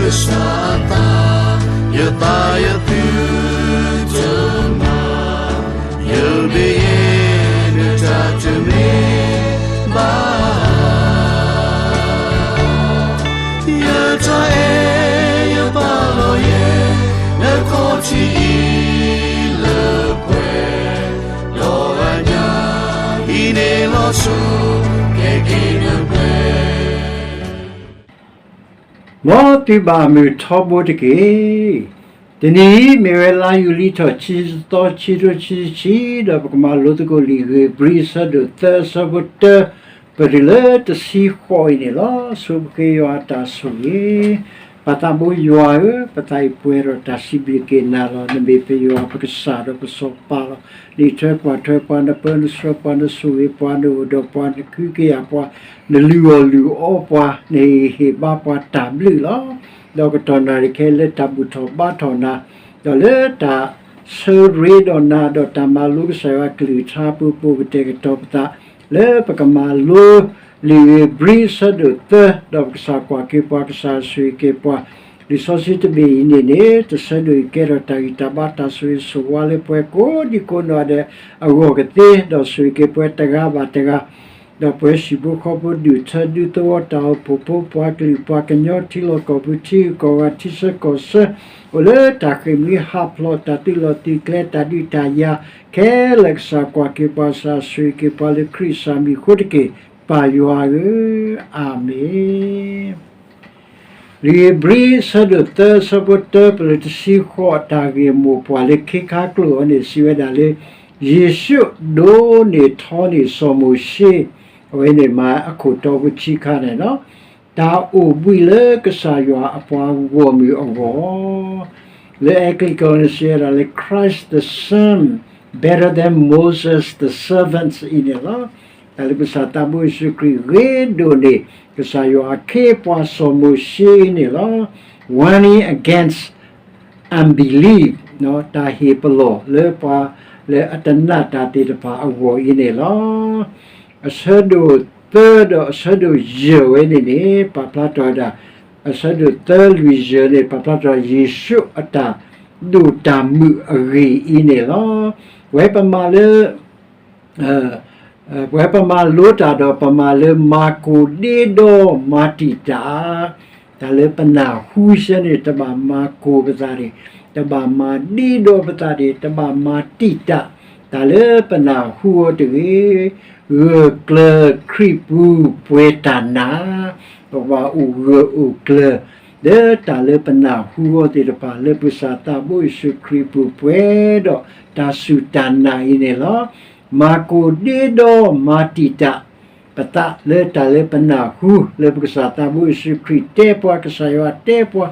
ကစၢ်အသး, ယသးယသုတမၤ, ယဘၣ်ယဲနတၢ်တမ့ၢ်ဘၣ်. ယတၢ်အဲၣ်ယပာ်လီၤယဲ, နခီၣ်ထံးအံၤလၢပှဲၤ, ဒီးအညၣ်အံၤန့ၣ်လီၤဆီ, ကဲက့ၤနပှဲၤ မ်သုဘၣ်မုာ်ထီဘိတက့ၢ်. တနံၤအံၤမ့ၢ်ဝဲလါယူၤလံထီၣ်ခံဆံသီ ခံကထိခံဆံခံ, ဒီးပကမၤလိသကိးလံာ်ဧ့ၤဘြံၤအဆၢဒိၣ်သၢအဆၢဖိတၢ, ပတုၤလၢတဆံဃိးအံၤန့ၣ်လီၤ. ဆိပဃ့ယွၤအတၢ်ဆိၣ်ဂ့ၤ, ပၢ်သးဘိယွၤဧၢ, ပသးအံၤပှဲၤဒီးတၢ်စံးဘျုးက့ၤနၤလီၤ. နမ့ၢ်ပယွၤပကစၢ်ဒီးပစီၤပၤလီၤ. နအံးထွဲကွၢ်ထွဲပှၤ, နပၢနဆှၢပှၤ, နဆိၣ်ဂ့ၤပှၤ, နအိၣ်ဒီးပှၤ, နကဟုကယာ်ပှၤ, နလုၢ်အီၣ်လုၢ်အီပှၤ, နဟ့ၣ်ဂံၢ်ဟ့ၣ်ဘါပှၤတၢ်ဘျုးလီၤ. ဒီးကတီၢ်နၢ်ရံၣ်ခဲအံၤလၢတၢ်ဘူၣ်ထီၣ်ဘါထီၣ်နၤ, ဒီးလၢတၢ်ဆၢရ့ဒီးနၤ, ဒီးတၢ်မၤလိကစၢ်ယွၤအကလုၢ်ကထါအပူၤ ပအိၣ်ကတဲာ်ကတီၤပသး, လၢပကမၤလိလံာ်ဧ့ၤဘြံၤအဆၢဒိၣ်သၢ, ဒီးပကစၢ်ကွၢ်က့ၤပှၤ, ကစၢ်ဆိၣ်ဂ့ၤက့ၤပှၤ. လံာ်စီဆှံတဘ့ၣ်အံၤန့ၣ်န့ၣ် တဆၢဒိၣ်အံၤကဲထီၣ်တၢ်ဂံၢ်တၢ်ဘါတၢ်ဆိၣ်ဂ့ၤဆိၣ်ဝါလၢပှၤကိးဒံကိးနီၢ်ဒဲးအဂီၢ်ကသ့, ဒီးဆိၣ်ဂ့ၤက့ၤပှၤတဂၤဘၣ်တဂၤ, ဒီးပှၤဟံၣ်ဖိဃီဖိ, ဒူၣ်ထၢဒူသဝီ, တၢ်အိၣ်ဖှိၣ်ဖိ, ပှၤကလုာ်ပှၤကညီ, ထံလီၢ်ကီၢ်ပူၤ, ထံဂုၤကီၢ်ဂၤ, ထံဆၢကီၢ်ဆၢ, အိၣ်လၢတၢ်ဃ့ၢ်မှံဟးဖျိး, တၢ်သုးလီၢ်သုးကျဲ, တၢ်ဒုးတၢ်ယၤခဲလၢာ်, ကစၢ်ကွၢ်က့ၤပှၤ, ကစၢ်ဆိၣ်ဂ့ၤက့ၤပှၤလၢခရံာ်ကစၢ်မံၤအဃိတက့ၢ်. ပၢ်ယွၤဧၢ, အၤမ့ၣ်. လံာ်ဧ့ၤဘြံၤအဆၢဒိၣ်သၢအဆၢဖိတၢ ပလၢတဆံဃိးအတၢ်ဂ့ၢ်မိၢ်ပှၢ်လၢခ့ခါကျိာ်အံၤန့ၣ် စံးဝဲဒၣ်လၢ ယ့ၣ်ၡူးဒိးန့ၢ်ထီန့ၢ်စီၤမိၤၡ့, အဝဲန့ၣ်မ့ၢ်အခိၣ်တီဖိခံခါန့ၣ်လီၤ. တၢ်အိၣ်ဘှံးလၢကစၢ်ယွၤအပှၤဂီၢ်မုၢ်အဂီၢ် လၢအဲကလံးကျိာ်န့ၣ် စံးဝဲဒၣ်လၢ Christ the Son better than Moses the servants အံၤန့ၣ်လီၤ. တၢ်လၢပကစၢ်သးဘိယ့ၣ်ၡူးခရံာ်ဂ့ၤဒိၣ်န့ၢ် ကစၢ်ယွၤအခ့အပှၤစီၤမိၤၡ့အံၤန့ၣ်လီၤ. Warning against unbelief, တၢ်ဟ့ၣ်ပလီၢ်လၢပှၤလၢအတနာ်တၢ်သ့ၣ်တဖၣ်အဂီၢ်အံၤန့ၣ်လီၤ. အဆၢဒိၣ်သၢဒီးအဆၢဒိၣ်ယဲၢ်ဝဲန့ၣ်န့ၣ် ပာ်ဖျါထီၣ်ဝဲဒၣ် အဆၢဒိၣ်သၢလွံၢ်ယဲၢ်န့ၣ် ပာ်ဖျါထီၣ်ယ့ၣ်ၡူးအတၢ်ဒိၣ်တၢ်မုၢ်အဂ့ၢ်အံၤန့ၣ်လီၤ. ပဝဲပမၤလၢ ပဝဲပမၤလိတၢ်ဒီး ပမၤလၢမၤကိၢ်ဒ့ဒီမၤတံာ်တာ်, တၢ်လၢပနၢ်ဟူဆၢန့ၣ် တဘၣ်မၤကိၢ်ပသးဒံး, တဘၣ်မၤဒ့ဒီပသးဒံး, တဘၣ်မၤတံာ်တာ်, တၢ်လၢပနၢ်ဟူအီၤတဂ့ၤ. ဂၢၢ်ကျၢၤခရံာ်ပူၤပှဲၤတၢ်နာ်, ပကဘၣ်အိၣ်ဂၢၢ်အိၣ်ကျၢၤ လၢတၢ်လၢပနၢ်ဟူအီၤသ့ၣ်တဖၣ် လၢပကစၢ်သးဘိယ့ၣ်ၡူးခရံာ်ပူၤပှဲၤဒီးတၢ်စူၢ်တၢ်နာ်အံၤန့ၣ်လီၤ. မၤကိၢ်ဒ့ဒီမၤတံာ်တာ် ပသးလၢတၢ်လၢပနၢ်ဟူ လၢပကစၢ်သးဘိယ့ၣ်ၡူးခရံာ်တဲပှၤ, ကစၢ်ယွၤတဲပှၤ,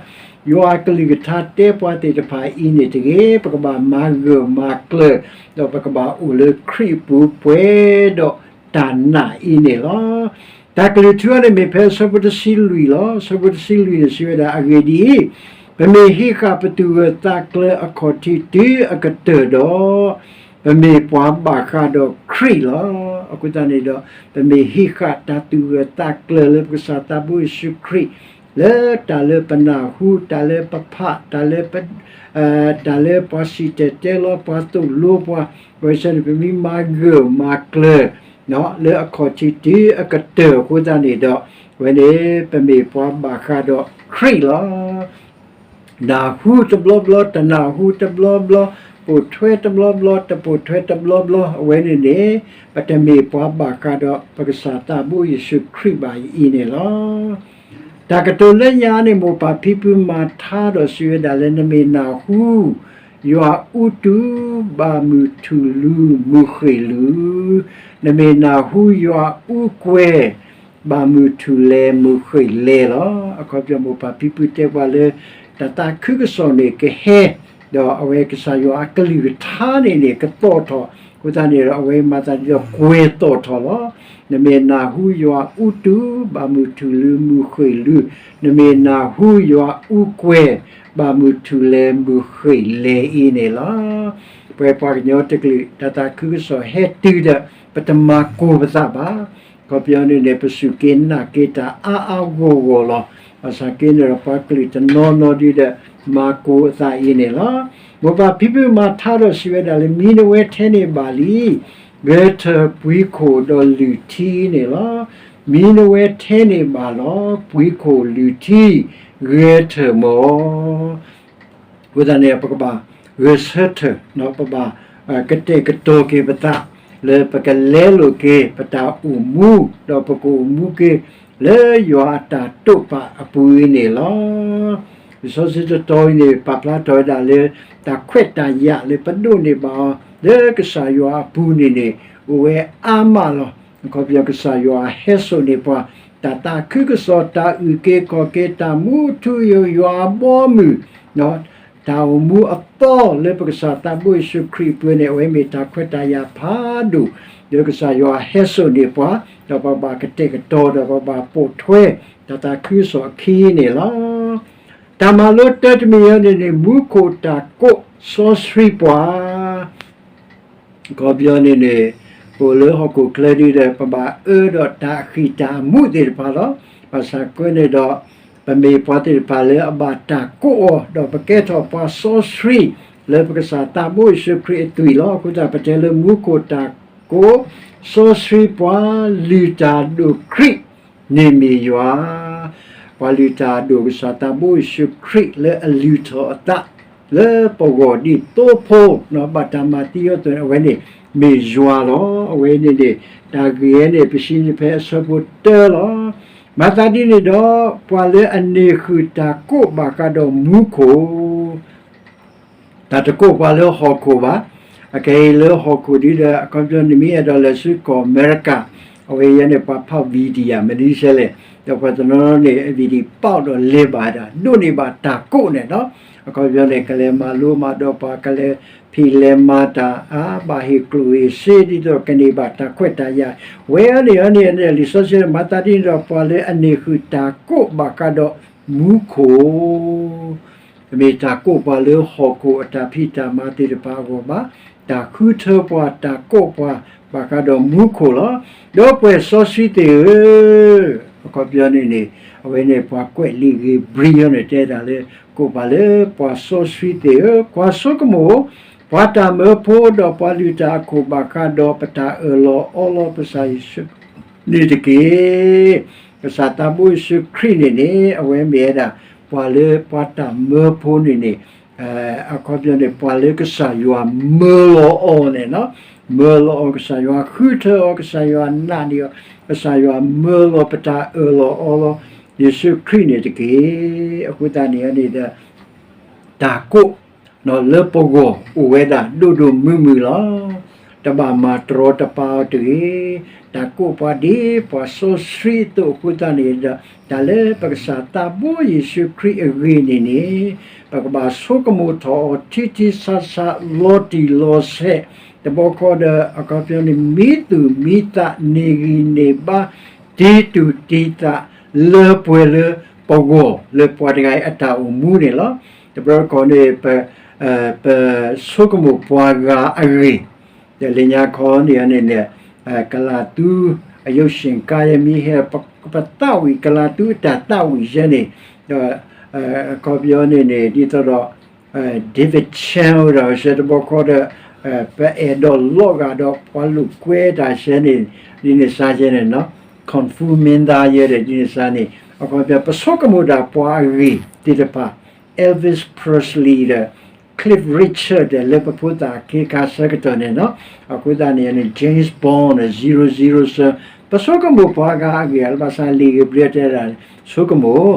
ယွၤအကလုၢ်ကထါတဲပှၤသ့ၣ်တဖၣ်အံၤန့ၣ်တဂ့ၤ. ပကဘၣ်မၤဂၢၢ်မၤကျၢၤ, ဒီးပကဘၣ်အိၣ်လၢခရံာ်အပူၤပှဲၤဒီးတၢ်နာ်အံၤန့ၣ်လီၤ. တၢ်ကလုၢ်ထူအံၤန့ၣ်မ့ၢ်ဖဲအဆၢဖိတဆံလွံၢ်လီၤ. အဆၢဖိတဆံလွံၢ်န့ၣ် စံးဝဲဒၣ် အဂ့ၢ်ဒ်အံၤ, ပမ့ၢ်ဟံးဃာ်ပသူၣ်ဂၢၢ်သးကျၢၤအခီၣ်ထံးတုၤအကတၢၢ်ဒီး, ပမ့ၢ်ပှၤဘၣ်ဃးဒီးခရံာ်လီၤ. အဃိသတးန့ၣ်ဒီး ပမ့ၢ်ဟံးဃာ်တၢ်သူၣ်ဂၢၢ်သးကျၢၤလၢပကစၢ်သးဘိယ့ၣ်ၡူးခရံာ် လၢတၢ်လၢပနၢ်ဟူ, တၢ်လၢပဖး, တၢ်လၢပ တၢ်လၢပှၤစံၣ်တဲၤတဲလီၤ, ပှၤသိၣ်လိပှၤ, ဝဲဆၢန့ၣ် ပမ့ၢ်မၤဂၢၢ်မၤကျၢၤ လၢအခီၣ်ထံးတုၤအကတၢၢ်အဃိသတးန့ၣ်ဒီး, ဝဲန့ၣ် ပမ့ၢ်ပှၤဘၣ်ဃးဒီးခရံာ်လီၤ. နၢ်ဟူတဘျီဘျီ, တနၢ်ဟူတဘျီဘျီ, ပိာ်ထွဲတဘျီဘျီ, တပိာ်ထွဲတဘျီဘျီ, အဝဲန့ၣ်န့ၣ် ပတမ့ၢ်ပှၤဘၣ်ဃးဒီးပကစၢ်သးဘိယ့ၣ်ၡူးခရံာ်ဘၣ်အံၤန့ၣ်လီၤ. တၢ်ကတိၤလၢညါန့ၣ် မိၢ်ပၢ်ဖံဖုမၤထါဒီးစံးဝဲဒၣ်လၢ နမ့ၢ်နၢ်ဟူ ယွၤအူတူ ဘၣ်မုာ်ထူၣ်လူၤမုၢ်ဃ့ၢ်လူၤ, နမ့ၢ်နၢ်ဟူယွၤအူကွဲၤ ဘၣ်မုာ်ထူၣ်လဲၤမုၢ်ဃ့ၢ်လဲၤလီၤ. အခီပညီမိၢ်ပၢ်ဖံဖုတဲပှၤလၢ တၢ်သးခုကစီၣ်န့ၣ်ကဟဲ, ဒီးအဝဲကစၢ်ယွၤအကလုၢ်ကထါန့ၣ်န့ၣ် ကသီၣ်ထီၣ်, အဃိသတးန့ၣ်ဒီး အဝဲမၤသးဒ်သိးကွဲၤသီၣ်ထီၣ်လီၤ. နမ့ၢ်နၢ်ဟူယွၤအူတူ ဘၣ်မုာ်ထူၣ်လူၤမုၢ်ဃ့ၢ်လူၤ, နမ့ၢ်နၢ်ဟူယွၤအူကွဲၤ ဘၣ်မုာ်ထူၣ်လဲၤမုၢ်ဃ့ၢ်လဲၤအံၤန့ၣ်လီၤ. ပဝဲပှၤကညီတကလုာ် တၢ်သးခုကစီၣ်ဟဲတုၤဒီး ပတမၤကိၢ်ပသးဘၣ်. အခီပညီန့ၣ်န့ၣ် ပစူၢ်က့ၤနာ်က့ၤတၢ်အါအါဂီၢ်ဂီၢ်လီၤ. ဘၣ်ဆၣ်က့န့ၣ်ဒီးပှၤကလုာ်တနီၤနီၤဒုဒီး မၤကိၤအသးအံၤန့ၣ်လီၤ. မိၢ်ပၢ်ဖံဖုမၤထါဒီးစံးဝဲဒၣ်လၢ မံနဝဲထဲန့ၣ်ဘၣ်လံ, ဂဲၤထၢၣ်ပှံခိၣ်ဒီးလုၢ်ထံန့ၣ်လီၤ. မံနဝဲထဲန့ၣ်ဘၣ်လီၤ, ပှံခိၣ်လုၢ်ထံ ဂဲၤထၢၣ်မၢ် အဃိသတးန့ၣ် ပကဘၣ်ဂဲၤဆၢထၢၣ်, ပဘၣ်ကတဲာ်ကတီၤက့ၤပသး လၢပကလဲလိာ်က့ၤပတၢ်အိၣ်မူ, ဒီးပကအိၣ်မူက့ၤ လၢယွၤအတၢ်တိာ်ပာ်အပူၤအံၤန့ၣ်လီၤ. လံာ်စီဆှံတတီၤအံၤန့ၣ် ပာ်ဖျါထီၣ်ဝဲဒၣ်လၢ တၢ်ခွဲးတၢ်ယာ်လၢပဒိးန့ၢ်ဘၣ်အီၤ လၢကစၢ်ယွၤအပူၤန့ၣ်န့ၣ် အိၣ်ဝဲအါမးလီၤ. အခီပညီကစၢ်ယွၤဟဲစိာ်န့ၢ်ပှၤ တၢ်သးခုကစီၣ်, တၢ်အုၣ်က့ၤခီၣ်က့ၤ, တၢ်မူထူယိာ်, ယွၤအဘီအမုၢ်, တၢ်အိၣ်မူအသီလၢပကစၢ်သးဘိယ့ၣ်ၡူးခရံာ်အပူၤန့ၣ် အဝဲမ့ၢ်တၢ်ခွဲးတၢ်ယာ်ဖးဒိၣ် လၢကစၢ်ယွၤဟဲစိာ်န့ၢ်ပှၤ, ဒီးပကဘၣ်ကတဲာ်ကတီၤ ဒီးပကဘၣ်ပိာ်ထွဲ တၢ်သးခုကစီၣ်အခံန့ၣ်လီၤ. တၢ်မၤလိတၢ်တမံၤအံၤန့ၣ်န့ၣ် မူခိၣ်တၢ်ကိးစီဆှံပှၤ အခီပညီန့ၣ်န့ၣ် ပအိၣ်လၢဟီၣ်ခိၣ်ချၢဒ်ဒီး ပဘၣ်အၢဒီးတၢ်ဃံၢ်တၢ်မူးသ့ၣ်တဖၣ်လီၤ. ဘၣ်ဆၣ်က့န့ၣ်ဒီး ပမ့ၢ်ပှၤသ့ၣ်တဖၣ်လၢအဘၣ်တၢ်ကိးအီၤ ဒီးပကဲထီၣ်ပှၤစီဆှံ လၢပကစၢ်သးဘိယ့ၣ်ၡူးခရံာ်အသွံၣ်လီၤ. အဃိသတးပတဲလၢမူခိၣ်တၢ်ကိး စီဆှံပှၤလုၢ်တၢ်ဒိၣ်ခရံာ်န့ၣ်မ့ၢ်ယွၤ ပှၤလုၢ်တၢ်အဒိၣ်ကစၢ်သးဘိယ့ၣ်ၡူးခရံာ်လၢအလုၢ်ထီၣ်အသး လၢပဂီၢ်ဒ်သိဖိ ဘၣ်တၢ်မၤသံအီၤအသိးန့ၣ် အဝဲန့ၣ်မ့ၢ်ယွၤလီၤ. အဝဲန့ၣ်န့ၣ် တၢ်ဂ့ၢ်အံၤန့ၣ် ပစံးန့ၣ်ဖဲအဆၢဖိတၢလီၤ. မၤသးဒ်န့ၣ်ဒီး ပှၤလၢအန့ၢ်ဃုာ်တၢ်ကိးဘၣ်ဃးဒီးမူခိၣ် တၢ်တကိးပှၤလၢဟီၣ်ခိၣ်ဘၣ်. အခဲအံၤလၢဟီၣ်ခိၣ်ဒ်ဒီး အခီပညီနမ့ၢ်အဲၣ်ဒိးလဲၤဆူကီၢ်အမဲရကၤ အဝဲအံၤန့ၣ် ပှၤဖီၣ် video မနုၤစဲလဲၣ်, ဒီးပှၤတနီၤနီၤန့ၣ် video ပီၣ်ဒီးလဲၤဘၣ်ဒၣ် ဒိးန့ၢ်ဘၣ်တၢ်ကိးန့ၣ်လီၤ. အခီပညီန့ၣ် ကလဲၤမၤလိမၤဒိးပှၤ ကလဲၤဖံးလဲၤမၤတၢ် အါဘၣ်ဟ့ၣ်ကျိၣ်ဟ့ၣ်စ့ ဒ်သိးကန့ၢ်ဘၣ်တၢ်ခွဲးတၢ်ယာ် ဝဲအံၤန့ၣ်န့ၣ် လံာ်စီဆှံမၤသးဒ်န့ၣ်ဒီး ပှၤလၢအန့ၢ်ဃုာ်တၢ်ကိးဘၣ်ဃးဒီးမူခိၣ် တမ့ၢ်တၢ်ကိးပှၤလၢဟီၣ်ခိၣ်အတၢ်ဖံးတၢ်မၤသ့ၣ်တဖၣ်အဂီၢ်ဘၣ်, တၢ်ဃုထၢပှၤ တၢ်ကိးပှၤ ဘၣ်ဃးဒီးမူခိၣ်လီၤ. ဒီပုၢ်ဝဲၢ်စီဆှံသ့ၣ်ဧၢ, အခီပညီန့ၣ်န့ၣ် အဝဲန့ၣ်ပှၤကွဲးလံာ်ဧ့ၤဘြံၤအံၤန့ၣ် တဲဒၣ်လၢ ကိးပှၤလၢပှၤစီဆှံသ့ၣ်ဧၢ, ကွၢ်ဆိကမိၣ် ပှၤတၢ်မၢဖိဒီးပှၤလုၢ်တၢ်အခိၣ်ဘၣ်ဃးဒီး ပတၢ်အၢၣ်လီၤအီလီၤပကစၢ်ယ့ၣ်ၡူးန့ၣ်တက့ၢ်. ကစၢ်သးဘိယ့ၣ်ၡူးခရံာ်န့ၣ်န့ၣ် အဝဲမ့ၢ်ဝဲဒၣ် ပှၤလၢပှၤတၢ်မၢဖိန့ၣ်န့ၣ် အခီပညီန့ၣ် ပှၤလၢကစၢ်ယွၤမၢလီၤအီၤန့ၣ်လီၤ. မၢလီၤအီၤ ကစၢ်ယွၤဃုထၢအီၤ ကစၢ်ယွၤနာ်န့ၢ်အီၤ ကစၢ်ယွၤမၢလီၤပတၢ်အၢၣ်လီၤအီလီၤ ယ့ၣ်ၡူးခရံာ်န့ၣ်တက့ၢ်. အဃိသတးန့ၣ်န့ၣ်ဒီး တၢ်ကိး လၢပဂီၢ်အိၣ်ဝဲဒၣ်ဒိၣ်ဒိၣ်မုၢ်မုၢ်လီၤ. တဘၣ်မၤတရီတပါအီၤတဂ့ၤ. တၢ်ကိးပှၤဒ်ပှၤစီဆှံအသိးအဃိသတးန့ၣ်ဒီး တၢ်လၢပကစၢ်သးဘိယ့ၣ်ၡူးခရံာ်အဂ့ၢ်န့ၣ်န့ၣ် ပကဘၣ်ဆိကမိၣ်ထီၣ်အီၤထံထံဆးဆးလီၤတံၢ်လီၤဆဲး တဘျီဃီဒီး အခီပညီန့ၣ် မံသူၣ်မံသးန့ၢ်ဂံၢ်န့ၢ်ဘါ တံၤတူၢ်တံၤသး လၢပှဲၤလၢပဂီၢ်လၢပှၤတဂၤအံၤအတၢ်အိၣ်မူန့ၣ်လီၤ. တဘျီဃီန့ၣ် ပ ပဆိကမိၣ်ပှၤဂၤအဂ့ၢ် ဒီးလၢညါခီန့ၣ်န့ၣ် ကလၤသူ အယုၢ်ဆ့ၣ်ကါယဲမ့ၢ်ဟဲ ပသးဝံၣ်ကလၤသူအတၢ်သးဝံၣ်ယဲန့ၣ် ဒီး အခီပညီန့ၣ်န့ၣ် ဒ်သိးဒီး David Chan အိၣ်ဒီးဆဲတဘျီဃီဒီး ပအဲၣ်ဒိးလီၤဂာ်ဒီးပှၤလိာ်ကွဲတၢ်ဆဲန့ၣ် ဒ်န့ၣ်စါယဲန့ၣ် Kung Fu မင်းသား ယဲဒီး ဒ်န့ၣ်စါန့ၣ် အခီပညီ ပဆိကမိၣ်ဒၣ်ပှၤအဂ့ၢ်သ့ၣ်တဖၣ် Elvis Presley ဒီး Cliff Richard ဒီး လၢပဖိသၣ်အခ့အခါဆၢကတီၢ်န့ၣ်လီၤ. အဃိသတးန့ၣ်န့ၣ် James Bond ဒီး zero zero seven ပဆိကမိၣ်ပှၤဂၤအဂ့ၢ် လၢဘၣ်ဆၣ်လံာ်ဧ့ၤဘြံၤတဲဒၣ် ဆိကမိၣ်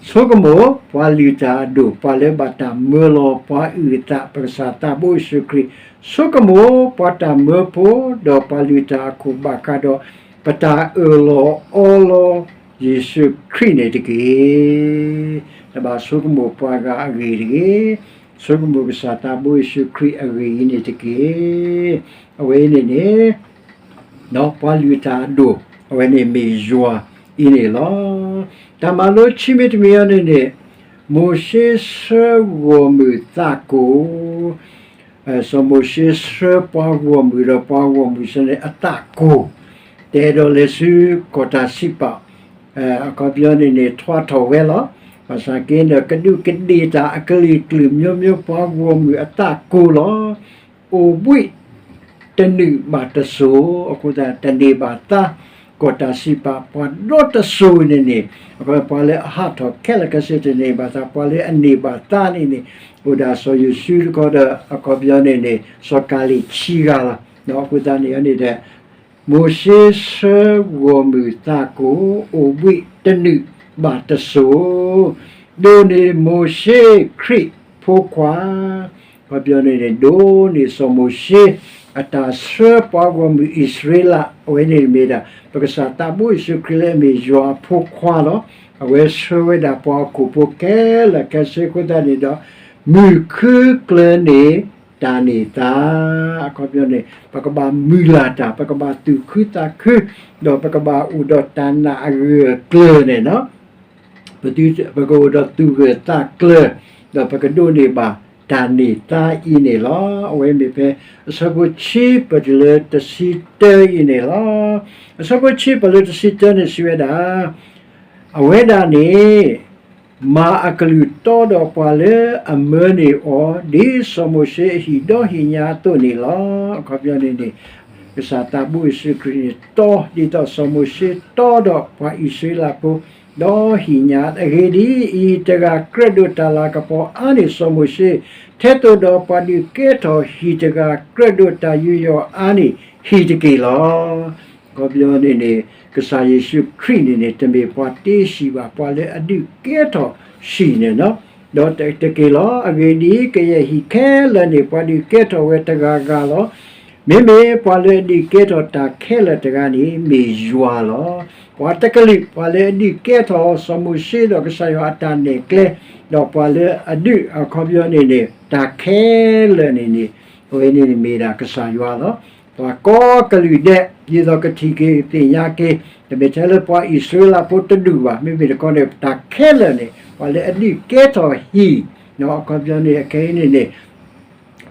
ဆိကမိၣ် ပှၤလုၢ်တၢ်အဒိၣ် ပှၤလၢဘၣ်တၢ်မၢလီၤ ပှၤအုၣ်အသး ပကစၢ်သးဘိယ့ၣ်ၡူးခရံာ်, ဆိကမိၣ် ပှၤတၢ်မၢဖိ ဒီးပှၤလုၢ်တၢ်အခိၣ်ဘၣ်ဃးဒီး ပတၢ်အၢၣ်လီၤအီလီၤ ယ့ၣ်ၡူးခရံာ်န့ၣ်တက့ၢ်. တဘၣ်ဆိကမိၣ်ပှၤဂၤအဂ့ၢ်တဂ့ၤ, ဆိကမိၣ်ကစၢ်သးဘိယ့ၣ်ၡူးခရံာ်အဂ့ၢ်အံၤန့ၣ်တက့ၢ်. အဝဲအံၤန့ၣ်န့ၣ် ပှၤလုၢ်တၢ်အဒိၣ် အဝဲန့ၣ်မ့ၢ်ယွၤအံၤန့ၣ်လီၤ. တၢ်မၤလိခံမံၤတမံၤအံၤန့ၣ်န့ၣ် မိၤၡ့ဆှၢဂီၢ်မုၢ်သးကိၢ်, စီၤမိၤၡ့ဆှၢပှၤဂီၢ်မုၢ်ဒီးပှၤဂီၢ်မုၢ်စ့ၢ်န့ၣ် အသးကိၢ်, တအဲၣ်ဒိးလဲၤဆူကီၢ်တၢ်စံးပာ် အခီပညီန့ၣ်န့ၣ် ထွါထီၣ်ဝဲလီၤ. ဘၣ်ဆၣ်က့န့ၣ် ကဒူးကဒ့ၣ်တၢ်အကလုာ်ကလုာ်မျိုးမျိုး ပှၤဂီၢ်မုၢ်အသးကိၢ်လီၤ. အိၣ်ဘှံးတနုာ်ဘၣ်တစိၤ အဃိသတး တန့ၢ်ဘၣ်သါ ကီၢ်တၢ်စံးပာ် ပှၤဒီတစိၤန့ၣ်န့ၣ် အဃိပှၤလၢအဟးထီၣ်ခဲလၢာ်ခဲဆ့ တန့ၢ်ဘၣ်သါ ပှၤလၢအန့ၢ်ဘၣ်သါန့ၣ်န့ၣ် အိၣ်ဒၣ်စီၤယိၤၡူတခီဒီး အခီပညီန့ၣ်န့ၣ် စီၤကၤလ့းခံဂၤလီၤ. အဃိသတးန့ၣ်န့ၣ်ဒီး မိၤၡ့ဆှၢဂီၢ်မုၢ်သးကိၢ် အိၣ်ဘှံးတနုာ်ဘၣ်တစိၤ, ဒိးန့ၢ်မိၤၡ့ခရံာ်ဖိခွါ, အခီပညီန့ၣ်န့ၣ် ဒိးန့ၢ်စီၤမိၤၡ့ အတၢ်ဆှၢပှၤဂီၢ်မုၢ်အံၣ်စရ့လး အဝဲန့ၣ်မ့ၢ်ဒၣ် ပကစၢ်သးဘိယ့ၣ်ၡူးခရံာ်လၢအမ့ၢ်ယွၤအဖိခွါလီၤ. အဝဲဆှၢဝဲဒၣ်ပှၤဟီၣ်ခိၣ်ဖိခဲလၢာ်ခဲဆ့အဃိသတးန့ၣ်ဒီး မုၢ်ခုၣ်ကျၢၤန့ၢ် တၢ်န့ၢ်သါ, အခီပညီန့ၣ် ပကဘၣ်မုၢ်လၢ်တၢ်, ပကဘၣ်သူၣ်ခုသးခု, ဒီးပကဘၣ်အိၣ်ဒီးတၢ်နာ်အဂၢၢ်အကျၢၤန့ၣ်လီၤ. ပကအိၣ်ဒီးသူၣ်ဂၢၢ်သးကျၢၤ, ဒီးပကဒိးန့ၢ်ဘၣ်တၢ်န့ၢ်သါအံၤန့ၣ်လီၤ. အဝဲမ့ၢ်ဖဲအဆၢဖိဆံ ပတုၤလၢတဆံတၢအံၤန့ၣ်လီၤ. အဆၢဖိဆံ ပတုၤလၢတဆံတၢန့ၣ်စံးဝဲဒၣ် အဝဲဒၣ်န့ၣ် မၤအကလုၢ်တီဒီးပှၤလၢအမၢန့ၢ်အီၤ ဒ်စီၤမိၤၡ့အဟံၣ်ဒီဟံၣ်ညါအသိးန့ၣ်လီၤ. အခီပညီန့ၣ်န့ၣ် ကစၢ်သးဘိယ့ၣ်ၡူးခရံာ်န့ၣ် တီ ဒ်သိးစီၤမိၤၡ့တီဒီးပှၤအံၣ်စရ့လးဖိ ဒီဟံၣ်ညါ, အဂ့ၢ်ဒ်အံၤ, တဂၤကြၢးဒိးတၢ်လၤကပီၤအါန့ၢ်စီၤမိၤၡ့, ထဲသိးဒီးပှၤဒုးကဲထီၣ်ဟံၣ်တဂၤ ကြၢးဒိးတၢ်ယူးယီၣ်အါန့ၢ်ဟံၣ်တက့ၢ်လီၤ. အခီပညီန့ၣ်န့ၣ် ကစၢ်ယ့ၣ်ၡူးခရံာ်န့ၣ်န့ၣ် တမ့ၢ်ပှၤတ့ဟံၣ်ဘၣ်, ပှၤလၢအဒုးကဲထီၣ်ဟံၣ်န့ၣ်လီၤ. ဒီးတက့ၢ်လီၤ. အဂ့ၢ်ဒ်အံၤ, ကယဲၢ်ဟံၣ်ခဲလၢာ်န့ၣ် ပှၤဒုးကဲထီၣ်ဝဲတဂၤဂၤလီၤ. မ့မ့ၢ်ပှၤလၢအဒုးကဲထီၣ်တၢ်ခဲလၢာ်တဂၤန့ၣ် မ့ၢ်ယွၤလီၤ. ပှၤတကလုာ် ပှၤလၢအဒုးကဲထီၣ်စီၤမိၤၡ့ဒီးကစၢ်ယွၤအတၢ်နဲၣ်ကျဲ, ဒီးပှၤလၢအဒုးအခီပညီန့ၣ်န့ၣ် တၢ်ခဲလၢာ်န့ၣ်န့ၣ် အဝဲန့ၣ်န့ၣ်မ့ၢ်ဒၣ်ကစၢ်ယွၤလီၤ. ပှၤကိးကလုာ်ဒဲး ဒ်သိးကထံၣ်က့ၤကသ့ၣ်ညါက့ၤ, တမ့ၢ်ထဲလၢပှၤအံၣ်စရ့လးဖိတဒူၣ်ဘၣ်, မ့မ့ၢ်တခီန့ၣ် တၢ်ခဲလၢာ်န့ၣ် ပှၤလၢအဒုးကဲထီၣ်ဟံၣ်, အခီပညီန့ၣ် အခဲအံၤန့ၣ်န့ၣ်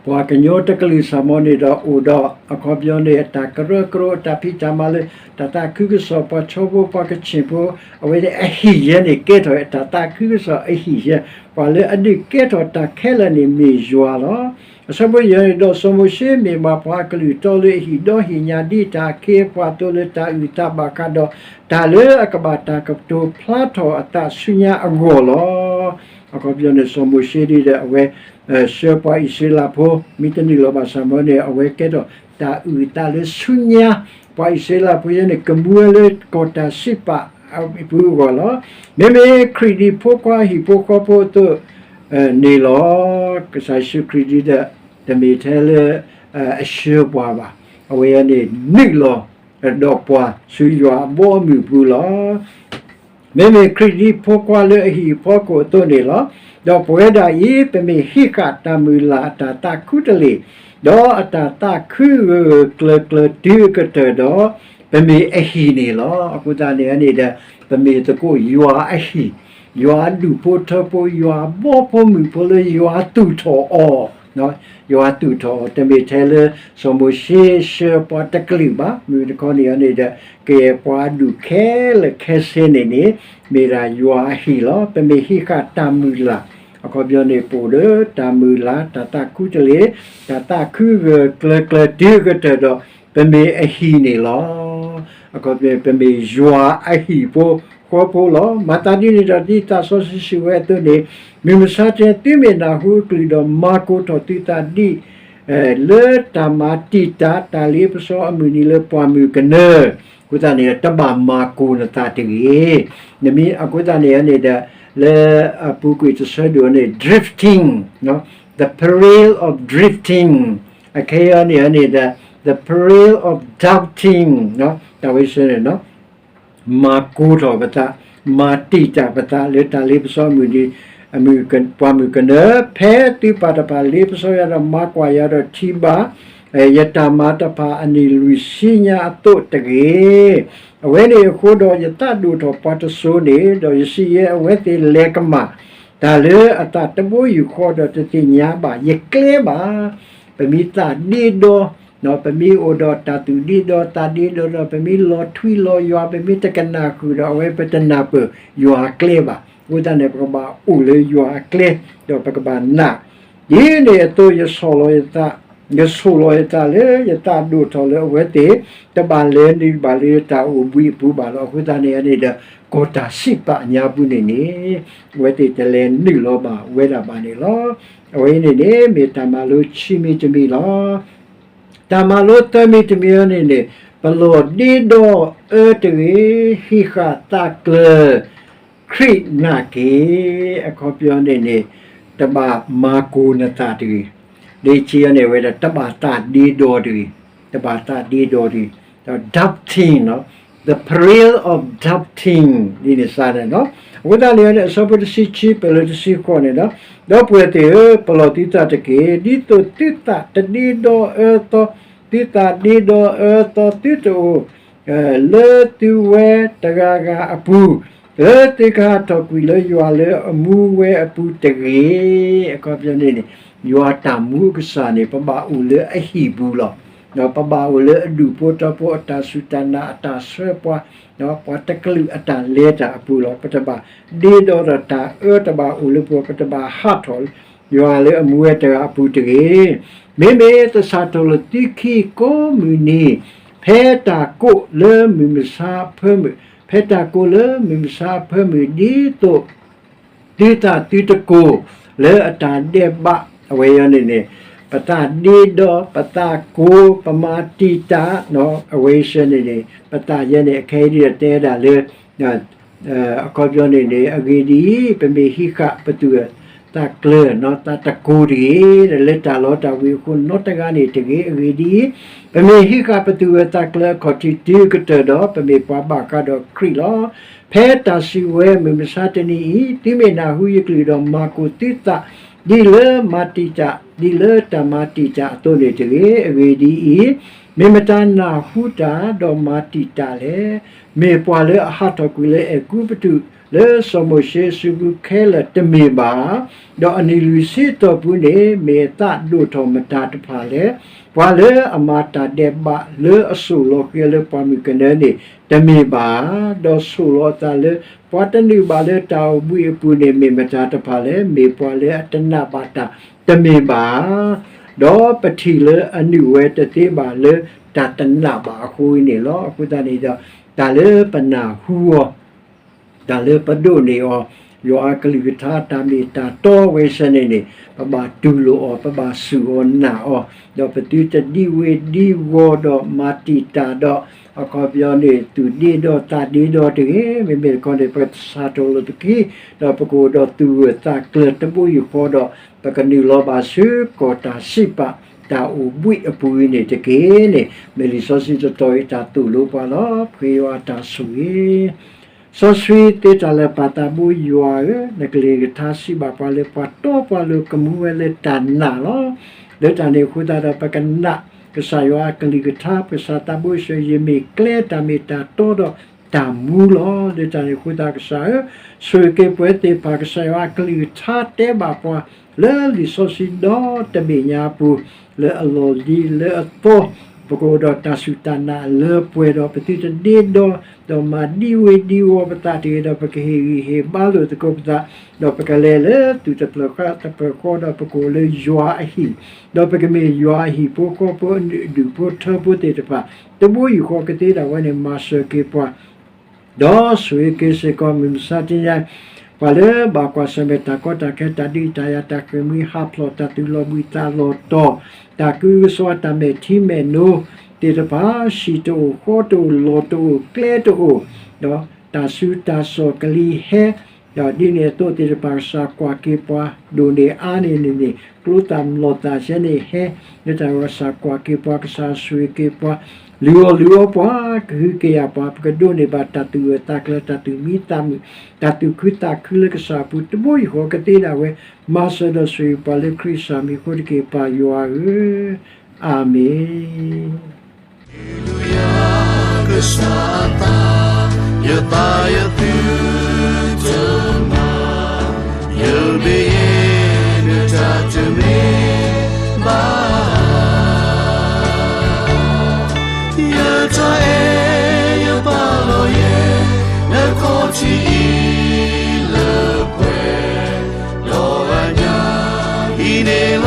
ပှၤကညီတကလုာ်စၢ်မီၤန့ၣ်ဒီး အိၣ်ဒီးအခီပညီန့ၣ် အတၢ်ကရၢကရိ အတၢ်ဖံးတၢ်မၤလၢ တၢ်သးခုကစီၣ် ပှၤခၠိဖိ ပှၤကဆ့ၣ်ဖိ, အဝဲန့ၣ်အဟံၣ်ယဲန့ၣ် ကဲထီၣ်တၢ်သးခုကစီၣ်အဟံၣ်ယဲ, ပှၤလၢအဒုးကဲထီၣ်တၢ်ခဲလၢာ်န့ၣ်မ့ၢ်ယွၤလီၤ. အဆၢဖိယဲၢ်န့ၣ် ဒီးစီၤမိၤၡ့မ့ၢ်မၤပှၤအကလုၢ်တီလၢအဟံၣ်ဒီဟံၣ်ညါ ဒ်တၢ်အခ့အပှၤအသိးလၢတၢ်အုၣ်သးဘၣ်ဃးဒီး တၢ်လၢအကဘၣ်တၢ်ကတိၤဖျါထီၣ်အသးဆူညါအဂီၢ်လီၤ. အခီပညီန့ၣ် စီၤမိၤၡ့ဒ်ဒီး အဝဲ ဆှၢပှၤအံၣ်စရ့လးဖိ မ့ၢ်တနုာ်လီၤဘၣ်ဆၣ်မီၤန့ၣ် အဝဲကဲထီၣ်တၢ်အုၣ်အသးလၢဆူညါ ပှၤအံၣ်စရ့လးဖိယဲန့ၣ် ကမူဝဲလၢကီၢ်တၢ်စံးပာ်အပူၤအဂီၢ်လီၤ. မ့မ့ၢ်ခရံာ်ဒ်ဖိခွါဟံၣ်ဖိဃီဖိအသိးန့ၣ်လီၤ. ကစၢ်ယ့ၣ်ၡူးခရံာ်ဒ်ဒီး တမ့ၢ်ထဲလၢ အဆှၢပှၤဘၣ်. အဝဲန့ၣ်နုာ်လီၤ ဒီးပှၤဆူယွၤအဘီအမုၢ်ပူၤလီၤ. မ့မ့ၢ်ခရံာ်ဒ်ဖိခွါလၢအဟံၣ်အဖီခိၣ်အသိးန့ၣ်လီၤ. ဒီးပဝဲဒၣ်အံၤ ပမ့ၢ်ဟံးဃာ်တၢ်မုၢ်လၢ်အတၢ်သးခူတလ့ၢ်, ဒီးအတၢ်သးခုဂၢၢ်ဂၢၢ်ကျၢၤကျၢၤတုၤအကတၢၢ်ဒီး ပမ့ၢ်အဟံၣ်န့ၣ်လီၤ. အဃိသတးန့ၣ်န့ၣ်ဒီး ပမ့ၢ်သကိးယွၤအဟံၣ်, ယွၤအဒူၣ်ဖိထၢဖိ, ယွၤအဘီဖိမုၢ်ဖိလၢယွၤသူၣ်ထီၣ်အီၤ ယွၤသူၣ်ထီၣ်အီၤ တမ့ၢ်ထဲလၢ စီၤမိၤၡ့ဆှၢပှၤတကလုာ်ဘၣ်. မ့မ့ၢ်တခီန့ၣ်န့ၣ်ဒီး ကယဲၢ်ပှၤအဒူၣ်ခဲလၢာ်ခဲဆ့န့ၣ်န့ၣ် မ့ၢ်ဒၣ်ယွၤအဟံၣ်လီၤ. ပမ့ၢ်ဟံးဃာ်တၢ်မုၢ်လၢ် အခီပညီန့ၣ် ပအိၣ်ဒီးတၢ်မုၢ်လၢ် တၢ်သးခူတလ့ၢ်, တၢ်သးခုဂၢၢ်ဂၢၢ်ကျၢၤကျၢၤတုၤအကတၢၢ်ဒီး ပမ့ၢ်အဟံၣ်န့ၣ်လီၤ. အခီပညီ ပမ့ၢ်ယွၤအဟံၣ်ဖိဃီဖိလီၤ. မၤသးဒ်န့ၣ်ဒီး ဒ်သးစီဆှံစံးဝဲအသိးန့ၣ်, မုၢ်မဆါတနံၤ သုမ့ၢ်နၢ်ဟူအကလုၢ်ဒီး မၤကိၤထီၣ်သုသးဒ် လၢတၢ်မၤတံာ်တာ် တၢ်လ့ပစီအမုၢ်နံၤလၢပှၢ်မုၢ်ကနၢ, အဃိသတးန့ၣ် တဘၣ်မၤကိၤနသးတဂ့ၤ. နမ့ၢ်အဃိသတးန့ၣ်န့ၣ်ဒီး လၢအပူၤကွံာ်တဆၢဒိၣ်န့ၣ် drifting, the peril of drifting, အခဲအံၤန့ၣ်န့ၣ်ဒီး the peril of doubting, တၢ်ဝဲဆၢန့ၣ် မၤကိၤထီၣ်ပသး, မၤတံာ်တာ်ပသးလၢတၢ်လ့ပစီအမုၢ်နံၤ, ပှၢ်မုၢ်ကနၢ, ဖဲသုပၢ်တဖၣ်လ့ပစီယၤဒီး မၤကွၢ်ယၤဒီးထံၣ်ဘၣ် ယတၢ်မၤတဖၣ်အနံၣ်လွံၢ်ဆံညါအသိးတဂ့ၤ. အဝဲန့ၣ်အဃိဒီး ယသးဒိၣ်ထီၣ်ပှၤတစိၤန့ၣ်, ဒီးယစံးယဲ အဝဲသ့ၣ်လဲၤကမၣ် တၢ်လၢအသးတဘိယူၢ်ဃီဒီးတသ့ၣ်ညါဘၣ်ယကျဲဘၣ်. ပမ့ၢ်သးဒ့ဒီ ပမ့ၢ်အိၣ်ဒီးတၢ်သူၣ်ဒ့ဒီးသးဒ့ဒီး ပမ့ၢ်လီၤထွံလီၤယွၤ ပမ့ၢ်တကနၣ်ဃုာ်ဒီး အဝဲပတနၢ်ပၢၢ်ယွၤအကျဲဘၣ်. အဃိသတးန့ၣ် ပကဘၣ်အိၣ်လၢယွၤအကျဲ ဒီးပကဘၣ်နာ် ဒ်န့ၣ်အသိး ယဆီၣ်လီၤယသး, ယဆီၣ်လီၤယသးလၢယသးဒိၣ်ထီၣ်လၢအဝဲသ့ၣ် တဘၣ်လဲၤနုာ်ဘၣ်လၢယတၢ်အိၣ်ဘှံးအပူၤဘၣ်လီၤ. အဃိသတးန့ၣ်န့ၣ်ဒီး ကီၢ်တၢ်စံးပာ်ညါပူၤန့ၣ်န့ၣ် အဝဲသ့ၣ်တလဲၤနုာ်လီၤဘၣ်ဝဲဒၣ်ဘၣ်န့ၣ်လီၤ. အဝဲအံၤန့ၣ်န့ၣ် မ့ၢ်တၢ်မၤလိခံမံၤတမံၤလီၤ. တၢ်မၤလိသၢမံၤတမံၤအံၤန့ၣ်န့ၣ် ပလီၢ်ဒ့ဒီအၢတဂ့ၤ, ဟံးဃာ်သးကျၢၤ ခရံာ်နာ်က့ၤ, အခီပညီန့ၣ်န့ၣ် တဘၣ်မၤကိၢ်နသးတဂ့ၤ. လၢခံအံၤန့ၣ် အဝဲဒၣ်တဘၣ်သးဒ့ဒီတဂ့ၤ, တဘၣ်သးဒ့ဒီတဂ့ၤ, ဒီး doubting, the peril of doubting ဒ်န့ၣ်စ့ၢ်န့ၣ်လီၤ. အဃိသတးန့ၣ် အဆၢဖိတဆံခံ ပလၢတဆံဃိးန့ၣ်ဒီး, ဒီပုၢ်ဝဲၢ်သ့ၣ်ဧၢ, ပလီၢ်သုသးတက့ၢ်, ဒ်သိးသုသးတဒ့ဒီအၢသီ, သုသးဒ့ဒီအၢသီ သုတအိၣ် လၢသုဝဲတဂၤဂၤအပူၤ, လၢသုကဟးထီၣ်ကွံာ်လၢယွၤလၢအမူဝဲအပူၤတဂ့ၤ. အခီပညီန့ၣ်န့ၣ် ယွၤတၢ်မူအကစၢ်န့ၣ် ပဘၣ်အိၣ်လၢအဟံၣ်ပူၤလီၤ. ပဘၣ်အိၣ်လၢအဒူၣ်ဖိထၢဖိ အတၢ်စူၢ်တၢ်နာ် အတၢ်ဆှၢပှၤ, ပှၤတကလုာ်အတၢ်လဲၤတၢ်အပူၤလီၤ. ပတဘၣ်ဒ့ဒီဒီးတၢ်အၢတဘၣ်အိၣ်လၢပှၤ, ပတဘၣ်ဟးထီၣ် ယွၤလၢအမူဝဲတဂၤအပူၤတဂ့ၤ. မ့မ့ၢ်သဆၣ်ထီၣ်လိာ်သုခံကိးမုၢ်နံၤ, ဖဲတၢ်ကိးလၢမုၢ်မဆါအဖၢမုၢ်, ဖဲတၢ်ကိးလၢမုၢ်မဆါအဖၢမုၢ် ဒ်သိး သုသးသုတကိၢ်လၢအတၢ်ဒဲးဘး အဝဲအံၤန့ၣ်န့ၣ် ပသးဒ့ဒီ ပသးကိၢ် ပမၤတံာ်တာ် အဝဲအံၤစ့ၢ်န့ၣ်န့ၣ် ပသးယဲန့ၣ် အခဲအံၤဒ်တဲဒၣ်လၢ အခီပညီန့ၣ်န့ၣ် အဂ့ၢ်ဒ်အံၤ, ပမ့ၢ်ဟံးဃာ်ပသူၣ်သးကျၢၤ သးတကိၢ်တဂ့ၤ, လၢတၢ်လီတၢ်ဝ့ၤအဃိနီတဂၤန့ၣ်တဂ့ၤ. အဂ့ၢ်ဒ်အံၤ, ပမ့ၢ်ဟံးဃာ်ပသူၣ်ဝဲသးကျၢၤအခီၣ်ထံးတုၤကတၢၢ်ဒီး ပမ့ၢ်ပှၤဘၣ်ဃးဒီးခရံာ်လီၤ. ဖဲတၢ်စံးဝဲမုၢ်မဆါတနံၤအံၤ, သုမ့ၢ်နၢ်ဟူယကလုၢ်ဒီးမၤကိၢ်သုသး ဒ်လၢမၤတံာ်တာ်, ဒ်လၢတၢ်မၤတံာ်တာ်အသိးန့ၣ်တဂ့ၤ. အဂ့ၢ်ဒ်အံၤ, မ့ၢ်မတၤနၢ်ဟူတၢ်ဒီးမၤတံာ်တာ်လဲၣ်. မ့ၢ်ပှၤလၢအဟးထီၣ်ကွံာ်လၢအဲၤကူပတူး လၢစီၤမိၤၡ့အစုပူၤခဲလၢာ်တမ့ၢ်ဘၣ်. ဒီးအနံၣ်လွံၢ်ဆံအတီၢ်ပူၤန့ၣ် မ့ၢ်အသးဒိၣ်ထီၣ်မတၤတဖၣ်လဲၣ်. ပှၤလၢအမၤတၢ်ဒဲးဘးလၢအဆိၣ်လီၤဃံၤလၢပှၢ်မုၢ်ကနၢန့ၣ် တမ့ၢ်ဘၣ်ဧါ. ဒီးဆိၣ်လီၤအသးလၢ ပှၤတနုာ်ဘၣ်လၢတၢ်အိၣ်ဘှံးအပူၤန့ၣ် မ့ၢ်မတၤတဖၣ်လဲၣ်. မ့ၢ်ပှၤလၢအတနာ်ဘၣ်တၢ်တမ့ၢ်ဘၣ်ဧါ. ဒီးပထံၣ်လၢအနုာ်ဝဲတသ့ဘၣ်လၢတၢ်တနာ်ဘၣ်အဃိအံၤန့ၣ်လီၤ. အဃိသတးန့ၣ်ဒီး တၢ်လၢပနၢ်ဟူအီၤ တၢ်လၢပဒိးန့ၢ်အီၤ, ယွၤအကလုၢ်ကထါတၢ်မ့ၢ်တၢ်တီဝဲစ့ၢ်န့ၣ်န့ၣ် ပဘၣ်တူၢ်လိာ်အီၤ, ပဘၣ်စူၢ်အီၤနာ်အီၤ, ဒီးပသုတဒံဝ့ၤဒံဝီၤဒီးမၤတံာ်တာ်ဒီး အခီပညီန့ၣ် သူၣ်ဒ့ဒီသးဒ့ဒီတဂ့ၤ. မ့မ့ၢ်တခီန့ၣ် ပကသဆၣ်ထီၣ်လိာ်ပခံ, ဒီးပကအိၣ်ဒီးသူၣ်ဂၢၢ်သးကျၢၤတဘိယူၢ်ဃီဒီး ပကနုာ်လီၤဘၣ်ဆူကီၢ်တၢ်စံးပာ် တၢ်အိၣ်ဘှံးအပူၤအံၤန့ၣ်တက့ၢ်န့ၣ် မ့ၢ်လံာ်စီဆှံတတီၤအံၤတၢ်သိၣ်လိပှၤလီၤ. ပဃ့ယွၤအတၢ်ဆိၣ်ဂ့ၤ စီဆှံသ့တၢ်လၢာ်ပၢ်သးဘိယွၤဧၢ, နကလုၢ်ကထါစံးဘၣ်ပှၤလၢ ပှၤတီပှၤလိၤကမူဝဲလၢတၢ်နာ်လီၤ. လၢတၢ်န့ၣ်အဃိသတးဒီး ပကနၣ်ကစၢ်ယွၤအကလုၢ်ကထါ, ပကစၢ်သးဘိယ့ၣ်ၡူး ယမ့ၢ်ကျဲတၢ်မ့ၢ်တၢ်တီဒီးတၢ်မူလီၤ. လၢတၢ်န့ၣ်အဃိသတးကစၢ်ဧၢ, ဆိၣ်ဂ့ၤက့ၤပဝဲသ့ၣ်တဖၣ် ကစၢ်ယွၤအကလုၢ်ကထါတဲဘၣ်ပှၤ လၢလံာ်စီဆှံဒီတဘ့ၣ်ညါအပူၤ, လၢအလီၢ်လံၤလၢအသီ, ပကအိၣ်ဒီးတၢ်စူၢ်တၢ်နာ်လၢပှဲၤဒီး ပသုတဒ့ဒီ, ဒီးမၤဒံဝ့ၤဒံဝီၤပသးတဂ့ၤ, ဒီးပကဟ့ၣ်ဂံၢ်ဟ့ၣ်ဘါလိာ်သကိးပသး, ဒီးပကလဲၤလၢသူၣ်တဖျၢၣ်ဃာ်တဖျၢၣ်ဃီ, ဒီးပကအိၣ်လၢယွၤအဟံၣ်, ဒီးပကမ့ၢ်ယွၤအဟံၣ်ဖိဃီဖိအဒူၣ်ဖိထၢဖိသ့ၣ်တဖၣ်, တဘိယူၢ်ဃီကသ့ဒၣ်ဝဲန့ၣ် မၤစၢၤက့ၤပှၤ ဒီးဆိၣ်ဂ့ၤက့ၤစ့ၢ်ကီးမုၢ်မဆါတနံၤညါ, ပှၤလၢဘၣ်ကွၢ်ဆၢၣ်မဲာ်တၢ်ကီတၢ်ခဲ တၢ်ဒုးတၢ်ယၤ တၢ်ဃ့ၢ်မှံဟးဖျိး တၢ်သူၣ်လီၤဘှံးသးလီၤတီၤ, တၢ်ကူကစီၣ် တၢ်မဲာ်ထံမဲာ်နိသ့ၣ်တဖၣ်, ဟံၣ်တအိၣ်ဃီတအိၣ်လီၢ်တအိၣ်ကျဲတအိၣ်, ဒီးတၢ်ဆူးတၢ်စိၢ်ကလံၤဟဲ ဒီးဒ်န့ၣ်အသိးသ့ၣ်တဖၣ် ကစၢ်ကွၢ်က့ၤပှၤဒိၣ်န့ၢ်အါန့ၢ်န့ၣ်န့ၣ် ကျိသၣ်လီၤသၣ်ယဲန့ၣ်ဟဲ, လၢတၢ်ဂီၤစၢ်ကွၢ်က့ၤပှၤ ကစၢ်ဆိၣ်ဂ့ၤက့ၤပှၤ, လုၢ်အီၣ်လုၢ်အီပှၤ ကဟုကယာ်ပှၤ ပကဒိးန့ၢ်ဘၣ်တၢ်သူၣ်ဂၢၢ်သးကျၢၤ တၢ်သူၣ်မံသးမုာ် တၢ်သူၣ်ခုသးခုလၢကစၢ်အပူၤ တဘိယူၢ်ဃီကသ့ဒၣ်ဝဲ, မၤစၢၤဒီးဆိၣ်ဂ့ၤပှၤလၢခရံာ်ကစၢ်မံၤအဃိတက့ၢ် ပၢ်ယွၤဧၢ, အၤမ့ၣ်. Hallelujah, ကစၢ်အသး, ယသးယသုတမၤ, ယမ့ၢ်ယဲ နတၢ်တမ့ၢ်ဘၣ်.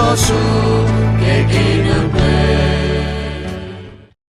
လီၤဆီ ကဲက့ၤနၤ